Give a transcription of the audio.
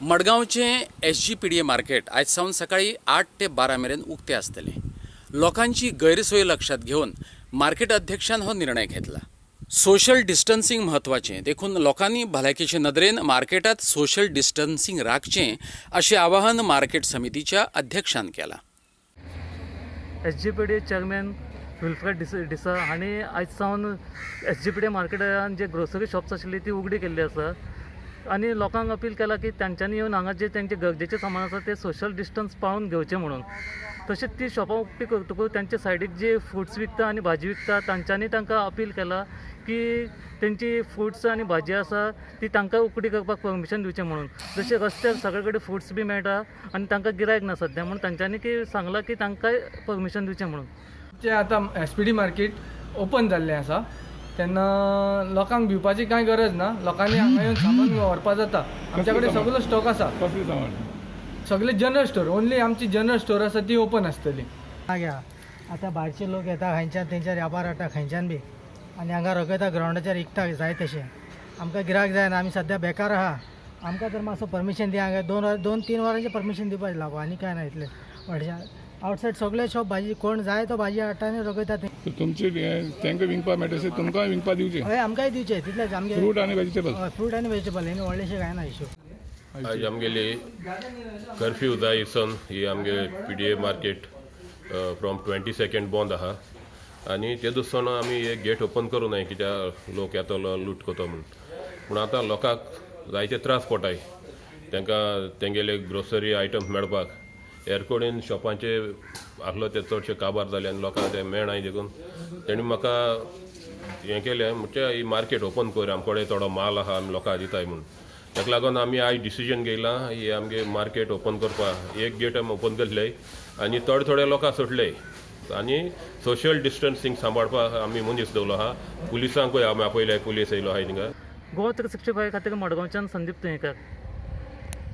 मडगांवचें SGPDA market आयज सावन सकाळीं 8 ते 12 मेरेन उक्तें आसतलें. लोकांची गैरसोय लक्षांत घेवन मार्केट अध्यक्षान हो निर्णय घेतला. सोशल डिस्टन्सिंग म्हत्वाचें, देखून लोकांनी भलायकेचे नदरेन मार्केटांत सोशल डिस्टन्सिंग राखचें अशें आवाहन मार्केट समितीच्या अध्यक्षान केलां. SGPDA chairman Wilfred D'Sa हांणी आयज सावन SGPDA मार्केटान जे ग्रोसरी शॉप्स आशिल्ली ती उगडी केल्ली आसा आनी लोकांक अपील केला की तांच्यांनी येवन हांगा जे तांचे गरजेचें सामान आसा तें सोशल डिस्टन्स पाळून घेवचें म्हणून. तशेंच ती शॉपां उक्ती करतकूच तांच्या सायडीक जे फ्रुट्स विकता आनी भाजी विकता तांच्यांनी तांकां अपील केला की तेंची फ्रुट्स आनी भाजी आसा ती तांकां उकडी करपाक परमिशन दिवचें म्हणून. जशें रस्त्यार सगळे कडेन फ्रुट्स बी मेळटा आनी तांकां गिरायक ना सद्या म्हणून तांच्यांनी की सांगलां की तांकांय परमिशन दिवचें म्हणून. जे आतां SPD market open जाल्लें आसा तेन्ना लोकांक भिवपाची कांय गरज ना. लोकांनी हांगा येवन सामान व्हरपा जाता. आमच्या कडेन सगलो स्टॉक आसा. कसलें सामान? सगळे जनरल स्टोर, ओन्ली आमची जनरल स्टोर आसा ती ओपन आसतली. घ्या, आतां भायरचे लोक येता खंयच्यान, तेंच्यार व्यापार हाडटा खंयच्यान बी आनी हांगा रगयता ग्रावंडाचेर विकता जाय तशें. आमकां गिरायक जायना, आमी सद्या बेकार आहा. आमकां तर मातसो परमिशन दिया. हांगा 2 वर 2-3 वरांचें परमिशन दिवपाचें लागू आनी कांय ना इतलें व्हडलें. आवटसायड सगळे शॉप भाजी कोण जाय तो भाजी हाडटा आनी रगयता ते. तर तुमचे तांकां विकपा मेळटा तशें तुमकांय विकपा दिवचें. हय, आमकांय दिवचें तितलेंच आमगे. फ्रूट आनी वेजिटेबल. हय, फ्रूट आनी वेजिटेबल आनी व्हडलेशें कांय ना इशू. आज आमगेली कर्फ्यू जाय सन ही आमगे PDA market from 22nd बंद आहा आनी ते दुसरो आमी हे गेट ओपन करूं नाय कित्याक लोक येतलो, लूट करतो म्हूण. पूण आतां लोकांक जायते त्रास पडटाय तांकां तेंगेले ग्रोसरी आयटम्स मेळपाक. हेर कडेन शॉपांचे आहलो ते चडशे काबार जाले आनी लोकांक ते मेळनाय, देखून तेणी म्हाका हें केलें म्हणजे ही मार्केट ओपन कर, आमचे कडेन थोडो माल आहा, आमी लोकांक दिताय म्हूण. ताका लागून आमी आयज डिसिजन घेयलां ही आमगे मार्केट ओपन करपाक. एक गेट आमी ओपन करले आनी थोडे थोडे लोकांक सोडले आनी सोशल डिस्टन्सिंग सांबाळपाक आमी मनीस दवरलो आहा. पुलिसांकूय आमी आपयले, पुलीस येयलो आहाय थिंगा. गोवा 365 खातीर मडगांवच्यान संदीप तुयेंकार.